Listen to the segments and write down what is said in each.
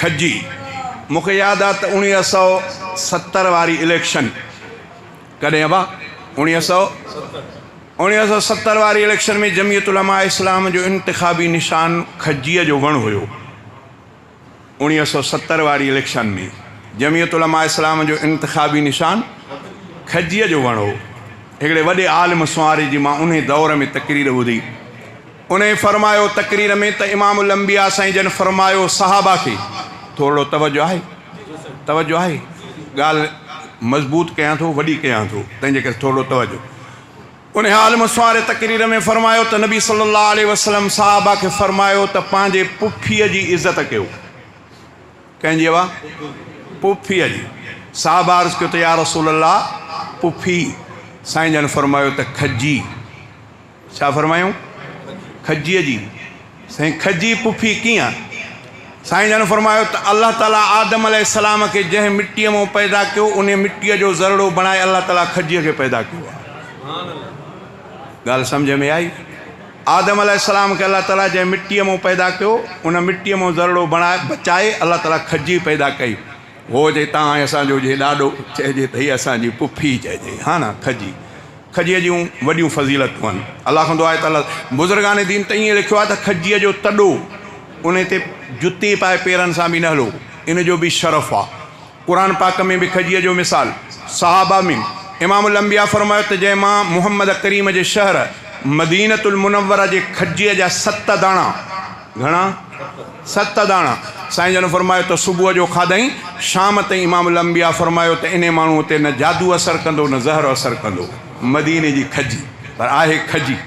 کجي. مون کي ياد آ ته 1970 واري اليڪشن ڪڏهن ابا 1970 واري اليڪشن ۾ جمعيت علماء اسلام جو انتخابي نشان کجيء جو وڻ هيو. 1970 واري اليڪشن ۾ جمعيت علماء اسلام جو انتخابي نشان کجيء جو وڻ هو. هڪڙي وڏي عالم سنواري جي مان انهي دور ۾ تقرير ٻڌي. انهي فرمايو تقرير ۾ ته امام الانبياء سائين جن فرمايو صحابه کي، ٿورڙو توجه آهي؟ توجه آهي؟ ڳالهه مضبوط ڪيان ٿو، وڏي ڪيان ٿو، تنهن جي ڪري ٿورڙو توجه. انهي عالم سواري تقرير ۾ فرمايو ته نبي صلي الله عليه وسلم صحابه کي فرمايو ته پنهنجي پڦيء جي عزت ڪيو. ڪنهن جي وا؟ پڦيء جي. صحابه عرض ڪيو ته يا رسول الله پڦي. سائين جن فرمايو ته کجي. ڇا فرمايائون؟ کجيء جي. سائين کجي پڦي ڪيئن؟ سائين جن فرمايو ته الله تعاليٰ آدم عليه السلام کي جنهن مٽيء مان پيدا ڪيو انهيء مٽيء جو ذرڙو بڻائي الله تعاليٰ کجيء کي پيدا ڪيو آهي. ڳالهه سمجهه ۾ آئي؟ آدم عليه السلام کي الله تعاليٰ جنهن مٽيء مان پيدا ڪيو ان مٽيء مان ذرڙو بڻائي بچائي الله تعاليٰ کجي پيدا ڪئي. هو چئي تان ۽ اسان جو جي ڏاڏو چئجي ته هي اسان جي پڦي چئجي ها نه کجي. کجيء جون وڏيون فضيلتون آهن. الله کان دعا آهي ته الله بزرگان دين ته ائين لکيو آهي ته کجيء جو تڏو ان تي جتي پائي پيرن سان به نه هلو ان جو به شرف آهي. قرآن پاڪ ۾ به کجيء جو مثال صحابه ۾ امام الانبياء فرمايو ته جنهن مان محمد ڪريم جي شهر مدينة المنوره جي کجيء جا ست داڻا گهڻا؟ ست داڻا. سائين جن فرمايو ته صبح جو کاڌائين، شام تائين امام الانبياء فرمايو ته انهي ماڻهوء تي نه جادو اثر ڪندو نه زهر اثر ڪندو. مديني جي کجي، پر آهي کجي.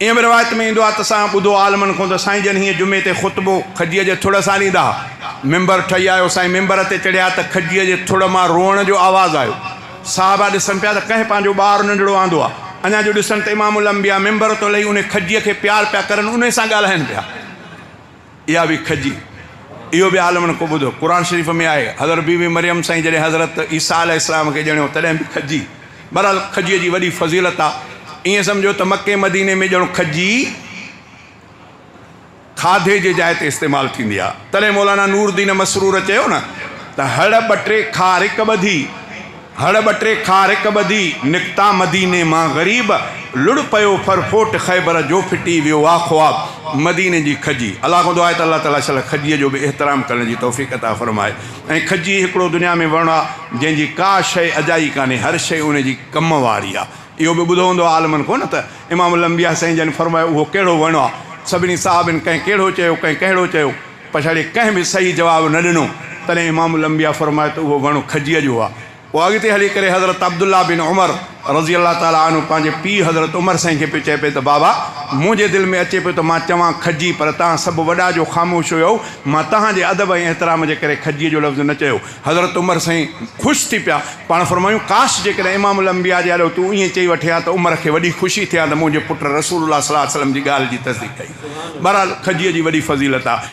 ائين به روايت ۾ ايندو آهي ته اسان ٻڌو عالمن کان ته سائين جن هيئن جمعي تي خطبو کجيء جي ٿڙ سان ڏيندا ها. منبر ٺهي آيو، سائين منبر تي چڙهيا ته کجيء جي ٿڙ مان روئڻ جو آواز آيو. صحابه ڏسن پيا ته ڪنهن پنهنجو ٻار ننڍڙو آندو آهي. اڃا جو ڏسن ته امام الانبياء منبر تان لهي انهي کجيء کي پيار پيا ڪرن، انهي سان ڳالهائن پيا. اها به کجي. اهو به عالمن ڪو ٻڌو. قرآن شريف ۾ آهي، حضرت بي بي مريم سائين جڏهن حضرت عيسيٰ عليه السلام کي ڄڻيو تڏهن به کجي. بهرحال کجيء جي وڏي فضيلت آهي. ائين سمجهو ته مڪي مديني ۾ ڄڻ کجي. کاڌي جي جاء تي استعمال ٿيندي آ. تڏهن مولانا نور الدين مسرور چيو نه ته هڙ ٻٽي کارڪ ٻڌي، هڙ ٻٽي کارڪ ٻڌي، نڪتا مديني مان غريب، لڙ پيو ڦرڦوٽ خيبر جو ڦٽي ويو آ خواب مديني جي کجي. الله کان دعا آهي ته الله تعالي شل کجيء جو به احترام ڪرڻ جي توفيق عطا فرمائي ۽ کجي هڪڙو دنيا ۾ وڻ آ جنهن جي ڪا شيء اجائي ڪانهي هر شيء ان جي ڪم واري آ. اهو به ٻڌو هوندو عالمن کان نه ته امام الانبياء سائين جن فرمايو اهو ڪهڙو وڻ آ؟ سڀني صحابين ڪنهن ڪهڙو چيو ڪنهن ڪهڙو چيو پڇاڙي ڪنهن به صحيح جواب نه ڏنو تڏهن امام الانبياء فرمايو ته اهو وڻ کجيء جو آ. پوء اڳتي هلي ڪري حضرت عبدالله بن عمر رضي الله تعالٰي عنه پنهنجي پيء حضرت عمر سائين کي پيو چئي پئي ته بابا منهنجي دل ۾ اچي پيو ته مان چوان کجي پر توهان سڀ وڏا جو خاموش هيؤ مان توهان جي ادب ۽ احترام جي ڪري کجيء جو لفظ نه چيو. حضرت عمر سائين خوش ٿي پيا، پاڻ فرمايون، ڪاش جيڪڏهن امام الانبياء جي آڏو تون ائين چئي وٺين ها ته عمر کي وڏي خوشي ٿئي ها ته منهنجي پٽ رسول الله صلي الله عليه وسلم جي ڳالهه جي تصديق ڪئي. بهرحال کجيء جي وڏي فضيلت آهي.